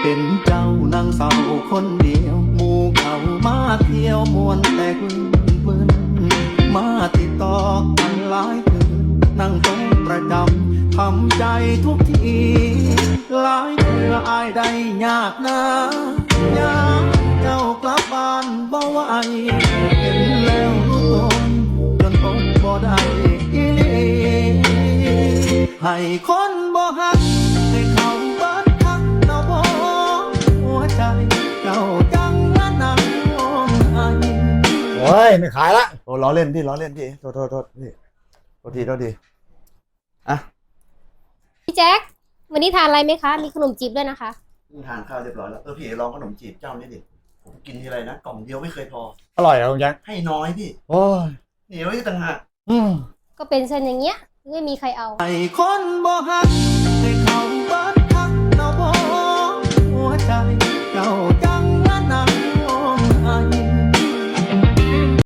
ເປັນເຈົ້ານັ່ງເສົ້າຄົນດຽວ ໝູ່ເຂົາມາທ່ຽວມ່ວນແຕ່ຄືນໆ ມາຕິດຕໍ່ກັນຫຼາຍຄືນ ນັ່ງໂຕະປະຈຳ ທຳໃຈທຸກທີ ຫຼາຍເທື່ອອ້າຍໄດ້ຍາກນາ ຍາມເຈົ້າກັບບ້ານບໍ່ໄຫວ ເຫັນແລ້ວຮູ້ຕົນ ຈົນອົດບໍ່ໄດ້ອີ່ຫຼີ ໃຫ້ຄົນບໍ່ຮັກ ໃຫ້ເຂົາເບິດຄັກເຈົ້າບໍ່ຫົວໃຈ ເຈົ້າຈັ່ງມານັ່ງຮ້ອງໄຫ້. ໂອ້ຍ ໄມ່ຂາຍລະ. ໂອ້ ລໍ້ເລ່ນພີ່ ລໍ້ເລ່ນພີ່ ໂທດ ໂທດ ໂທດ ພີ່ ໂທດທີ ໂທດທີ. ອ່ະ พี่แจ็ค วันนี้ทานอะไรไหมคะ มีขนมจีบด้วยนะคะ ทานข้าวเรียบร้อยแล้ว เออ พี่เอ๋ ลองขนมจีบเจ้านี้ดิ ผมกินทีไรนะ กล่องเดียวไม่เคยพอ อร่อยเหรอคุณแจ็ค ให้น้อยพี่ โอ้ย เหนียวอีกต่างหาก อืม ก็เป็นเส้นอย่างเงี้ย ไม่มีใครเอา ໃຫ້ຄົນບໍ່ຮັກ ໃຫ້ເຂົາເບິດຄັກເຈົ້າບໍ່ຫົວໃຈ ເຈົ້າ